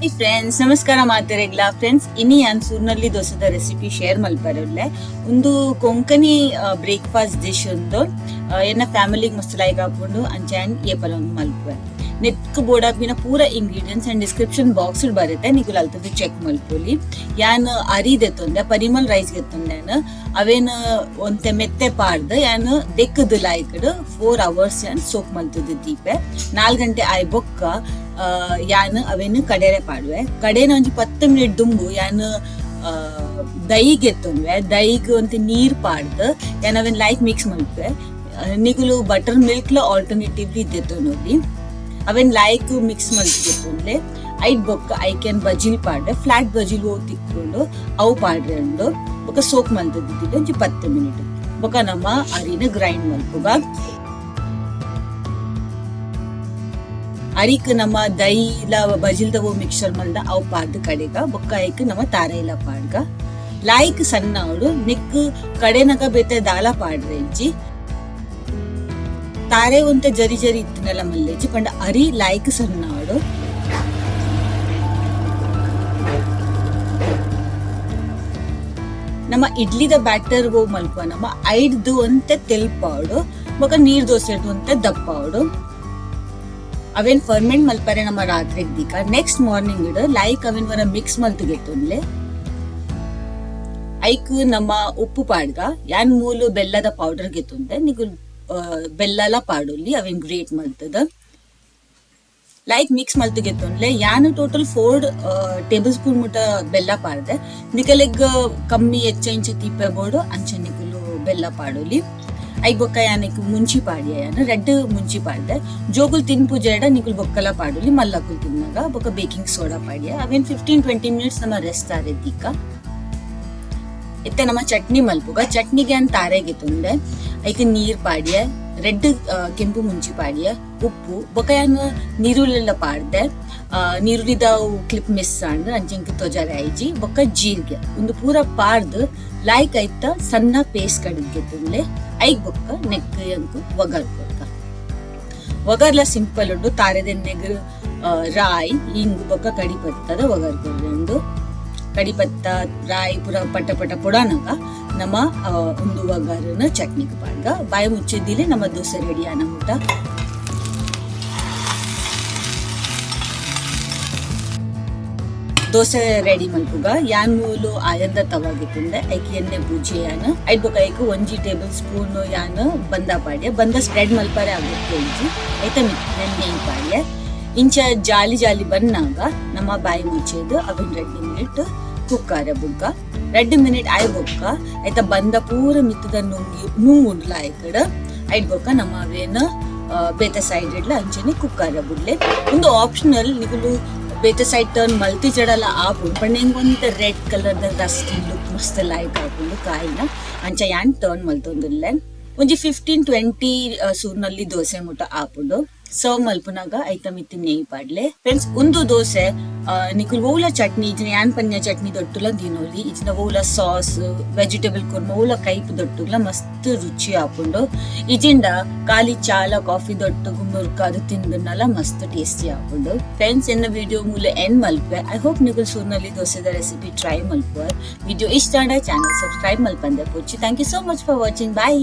ಹೇ friends, ನಮಸ್ಕಾರ ಮಾತೆರೆಗ್ಲಾ. Friends, ಇನಿ ಯಾನ್ ಸೂರ್ನಳ್ಳಿ ದೋಸೆದ ರೆಸಿಪಿ ಶೇರ್ ಮಲ್ಪರೆ. ಉಂದು ಕೊಂಕಣಿ ಬ್ರೇಕ್ಫಾಸ್ಟ್ ಡಿಶ್ ಉಂದು. ಎನ್ನ ಫ್ಯಾಮಿಲಿಗ್ ಮಸ್ತ್ ಲೈಕ್ ಆಪುಂಡು. ಅಂಚ ಯಾನ್ ಏಪಲ ಉಂದು ಮಲ್ಪುವೆ. ನೆಕ್ ಬೋಡಾಪಿನ ಪೂರ ಇಂಗ್ರೀಡಿಯೆಂಟ್ಸ್ ಅಂಡ್ ಡಿಸ್ಕ್ರಿಪ್ಷನ್ ಬಾಕ್ಸ್ ಬರುತ್ತೆ, ನಿಕುಲು ಅಲ್ತದ್ದು ಚೆಕ್ ಮಲ್ಪೊಲಿ. ಯಾನ್ ಅರಿ ದೆತ್ತೊಂದೆ, ಪರಿಮಲ್ ರೈಸ್ ಗೆತ್ತೊಂದೆ. ಯಾನ್ ಅವೇನ್ ಒಂತೆ ಮೆತ್ತೆ ಪಾಡ್ದ್ ಯಾನ್ ದೆಕ್ಕದು ಲಾಯ್ಕಡ್ 4 ಅವರ್ಸ್ ಯಾನ್ ಸೋಕ್ ಮಲ್ತದ್ದು ದೀಪೆ. 4 ಗಂಟೆ ಆಯ್ ಬೊಕ್ಕ ಯಾನ್ ಅವೇನು ಕಡೆರೆ ಪಾಡುವೆ. ಕಡೆನ ಒಂಜಿ 10 ಮಿನಿಟ್ ದುಂಬು ಯಾನ್ ದಹಿಗೆ ಎತ್ತೊಂದುವೆ. ದಹಿಗ್ ಒಂತೆ ನೀರ್ ಪಾಡ್ದ್ ಯಾನ್ ಅವೇನ್ ಲೈಕ್ ಮಿಕ್ಸ್ ಮಲ್ಪುವೆ. ನಿಕುಲು ಬಟರ್ ಮಿಲ್ಕ್ ಲ ಆಲ್ಟರ್ನೇಟಿವ್ಲಿ ದೆತ್ತೊನೊಲಿ. ಅವೇನ್ ಲೈಕ್ ಮಿಕ್ಸ್ ಮಲ್ತ್ ಐಟ್ ಬೊಕ್ಕ ಐಕೆನ್ ಬಜಿಲ್ ಪಾಡ್ಡೆ. ಫ್ಲಾಟ್ ಬಜಿಲ್ ಓ ತಿಕ್ಕೊಂಡು ಅವು ಪಾಡ್ರೆ ಉಂಡು. ಬೊಕ್ಕ ಸೋಕ್ ಮಲ್ತದಿದ್ದಿದ್ದು ಒಂಜಿ 10 ಮಿನಿಟ್. ಬೊಕ್ಕ ನಮ್ಮ ಅರಿನ ಗ್ರೈಂಡ್ ಮಲ್ಪುಗ. ಅರಿಕ್ ನಮ್ಮ ದಹಿಲ ಬಜಿಲ್ದ ಮಿಕ್ಸರ್ ಮಲ್ದ ಅವು ಪಾಡ್ದ್ ಕಡೆಗ. ಬೊಕ್ಕ ಐಕ್ ನಮ್ಮ ತಾರೈಲ ಪಾಡ್ಗ. ಲಾಯ್ಕ್ ಸಣ್ಣ ಅವಡು. ನೆಕ್ ಕಡೆನಗ ಬೇತೆ ದಾಲ ಪಾಡ್ರೆ ಇಜ್ಜಿ. ತಾರೆ ಒಂತೆ ಜರಿ ಜರಿ ಇತ್ತಿನಲ್ಲ ಮಲ್ಲೆಜ್ಜಿ ಪಂಡ ಅರಿ ಲಾಯ್ಕ್ ಸಣ್ಣ ಅವಡು. ನಮ್ಮ ಇಡ್ಲಿದ ಬ್ಯಾಟರ್ ಓ ಮಲ್ಪ ನಮ್ಮ ಐಡ್ದು ಒಂತೆ ತೆಲ್ಪಾವಡು, ಬೊಕ ನೀರ್ ದೋಸೆ ಒಂತೆ ದಪ್ಪಾವಡು. ಅವೇನ್ ಫರ್ಮೆಂಟ್ ಮಲ್ಪರೆ ನಮ್ಮ ರಾತ್ರಿಗೆ ದೀಕ. ನೆಕ್ಸ್ಟ್ ಮಾರ್ನಿಂಗ್ ಲೈಕ್ ಅವೇನ್ ವರ ಮಿಕ್ಸ್ ಮಲ್ತುಗೆತ್ತೊಂದ್ಲೆ. ಐಕ್ ನಮ್ಮ ಉಪ್ಪು ಪಾಡ್ಗ. ಯಾನ್ ಮೂಲು ಬೆಲ್ಲದ ಪೌಡರ್ ಗೆತ್ತೊಂದೆ, ನಿಕುಲು ಬೆಲ್ಲಲ ಪಾಡೊಲಿ. ಅವೇನ್ ಗ್ರೇಟ್ ಮಲ್ತದ ಲೈಕ್ ಮಿಕ್ಸ್ ಮಲ್ತುಗೆತ್ತೊಂದ್ಲೆ. ಯಾನ್ ಟೋಟಲ್ 4 ಟೇಬಲ್ ಸ್ಪೂನ್ ಮುಟ ಬೆಲ್ಲ ಪಾಡ್ದೆ. ನಿಕಲೆಗ್ ಕಮ್ಮಿ ಹೆಚ್ಚ ಇಂಚ ತೀಪೆ ಬೋಡು ಅಂಚ ನಿಕುಲು ಬೆಲ್ಲ ಪಾಡೊಲಿ. ಐಕ್ ಬೊಕ್ಕ ಯಾನಿಕ್ ಮುಂಚಿ ಪಾಡಿಯ. ಯಾನ್ ರೆಡ್ ಮುಂಚಿ ಪಾಡ್ದೆ. ಜೋಕುಲು ತಿನ್ಪುಜೆಡ ನಿಕುಲು ಬೊಕ್ಕಲ ಪಾಡೊಲಿ, ಮಲ್ಲಕುಲು ತಿನ್ನಾಗ. ಬೊಕ್ಕ ಬೇಕಿಂಗ್ ಸೋಡಾ ಪಾಡಿಯ. ಅವೇನ್ 15-20 ಮಿನಿಟ್ಸ್ ನಮ್ಮ ರೆಸ್ಟ್ ಆರೆ ದೀಕ. ಇತ್ತೆ ನಮ್ಮ ಚಟ್ನಿ ಮಲ್ಪುಗ. ಚಟ್ನಿಗೆ ಅಂತ ತಾರೆಗೆ ತುಂಡೆ. ಐಕ್ ನೀರ್ ಪಾಡಿಯ, ರೆಡ್ ಕೆಂಪು ಮುಂಚಿ ಪಾಡಿಯ, ಉಪ್ಪು, ಬೊಕ ಯಾನ್ ನೀರುಳ್ಳಿಲ ಪಾಡ್ದೆ. ನೀರುಳ್ಳಿದ ಕ್ಲಿಪ್ ಮಿಸ್ ಆಂಡ್, ಅಂಚೆಂಕ್ ತೊಜಾರೆ ಆಯ್ಜಿ. ಬೊಕ್ಕ ಜೀರಿಗೆ ಒಂದು ಪೂರ ಪಾಡ್ದು ಲಾಯ್ಕ್ ಐತ ಸಣ್ಣ ಪೇಸ್ಟ್ ಕಡಿಗೆ ತುಂಡೆ. ಐಕ್ ಬೊಕ್ಕ ನೆಕ್ ಎಂಕು ಒಗರ್ ಕೊರ್ಕ. ಒಗರ್ಲ ಸಿಂಪಲ್ ಉಂಡು. ತಾರೆದೆಣ್ಣೆಗ್ ರಾಯಿ, ಇಂಗು, ಬೊಕ್ಕ ಕಡಿ ಪತ್ತದ ಒಗರ್ ಕೊರ್ರೆ. ಕಡಿಪತ್ತ, ರಾಯಿ ಪೂರ ಪಟ ಪಟ ಪೊಡಾನಗ ನಮ್ಮ ಒಂದು ಒಗರನ ಚಟ್ನಿಗೆ ಪಾಡ್ಗ. ಬಾಯಿ ಮುಚ್ಚಿದ್ದಿಲೆ, ನಮ್ಮ ದೋಸೆ ರೆಡಿ ಆನ ಮುಟ. ದೋಸೆ ರೆಡಿ ಮಲ್ಪುಗ. ಯಾನ್ ಮೂಲು ಆಯಂದ ತವಾಗೆ ತುಂಡೆ. ಐಕ್ ಎಣ್ಣೆ ಬೂಜಿ ಯಾನ್. ಐಟ್ ಬೊಕ ಐಕ್ 1 ಟೇಬಲ್ ಸ್ಪೂನ್ ಯಾನ್ ಬಂದ ಪಾಡ್ಯ. ಬಂದ ಸ್ಪ್ರೆಡ್ ಮಲ್ಪರೆ ಆಗುತ್ತೆ ಇಜ್ಜಿ. ಐತ ಮಿತ್ತ್ ನೆಯ್ಯಿ ಪಾಡ್ಯ. ಇಂಚ ಜಾಲಿ ಜಾಲಿ ಬನ್ನಾಗ ನಮ್ಮ ಬಾಯಿ ಮುಚ್ಚೇದು ಅವಿನ 2 ಮಿನಿಟ್ ಕುಕ್ ಆರೆ ಬುಗ್ಗ. 2 ಮಿನಿಟ್ ಆಯ್ ಬೊಕ್ಕ ಐತ ಬಂದ ಪೂರ ಮಿತ್ತದ ನುಂಗಿ ನುಂಗುಂಡ್ಲ ಆಯ್ಕಡ. ಐಟ್ ಬೊಕ್ಕ ನಮ್ಮ ಅವೇನ ಬೇತೆ ಸೈಡ್ ಇಡ್ಲ ಅಂಚನೆ ಕುಕ್ ಆರೆ ಬುಡ್ಲೆ. ಒಂದು ಆಪ್ಷನಲ್, ನಿಕುಲು ಬೇತೆ ಸೈಡ್ ಟರ್ನ್ ಮಲ್ತಿ ಜಡಲ ಆಪುಂಡು. ಪಂಡ ಎಂಕ್ ರೆಡ್ ಕಲರ್ ದ ರಸ್ಟಿ ಲುಕ್ ಮಸ್ತ್ ಲೈಕ್ ಆಪುಂಡು ಕಾಯಿನ. ಅಂಚ ಯಾನ್ ಟರ್ನ್ ಮಲ್ತೊಂದುಲ್ಲೆ. ಒಂಜಿ 15-20 ಸೂರ್ನಲ್ಲಿ ದೋಸೆ ಮುಟ ಆಪುಂಡು. ಸರ್ವ್ ಮಲ್ಪುನಾಗ ಐತ ಮಿತ್ತ್ ನೆಯ್ ಪಾಡ್ಲೆ. ಫ್ರೆಂಡ್ಸ್, ಒಂದು ದೋಸೆ ನಿಕುಲು ಓಲ ಚಟ್ನಿ ಇಜ್ಜಿನ ಯಾನ್ ಪನ್ಯ ಚಟ್ನಿ ದೊಟ್ಟುಲ ದಿನೋಲಿ. ಇಜ್ಜಿನ ಓಲ ಸಾಸ್, ವೆಜಿಟೇಬಲ್ ಕುರ್ಮ, ಓಲ ಕೈಪ್ ದೊಟ್ಟುಗ್ಲ ಮಸ್ತ್ ರುಚಿ ಆಪುಂಡು. ಇಜಿಂಡ ಖಾಲಿ ಚಾಲ ಕಾಫಿ ದೊಟ್ಟುಗು ಮುರ್ಕಾದು ತಿಂದನಲ ಮಸ್ತ್ ಟೇಸ್ಟಿ ಆಪುಂಡು. ಫ್ರೆಂಡ್ಸ್, ಎನ್ನ ವಿಡಿಯೋ ಮೂಲ ಎಂಡ್ ಮಲ್ಪೆ. I hope ನಿಕುಲು ಸೂರ್ನಲ್ಲಿ ದೋಸೆದ ರೆಸಿಪಿ ಟ್ರೈ ಮಲ್ಪುವರ್. ವಿಡಿಯೋ ಇಷ್ಟ ಆಂಡ ಚಾನಲ್ ಸಬ್ಸ್ಕ್ರೈಬ್ ಮಲ್ಪಂದೆ ಪೋಚಿ. Thank you so much for watching. Bye.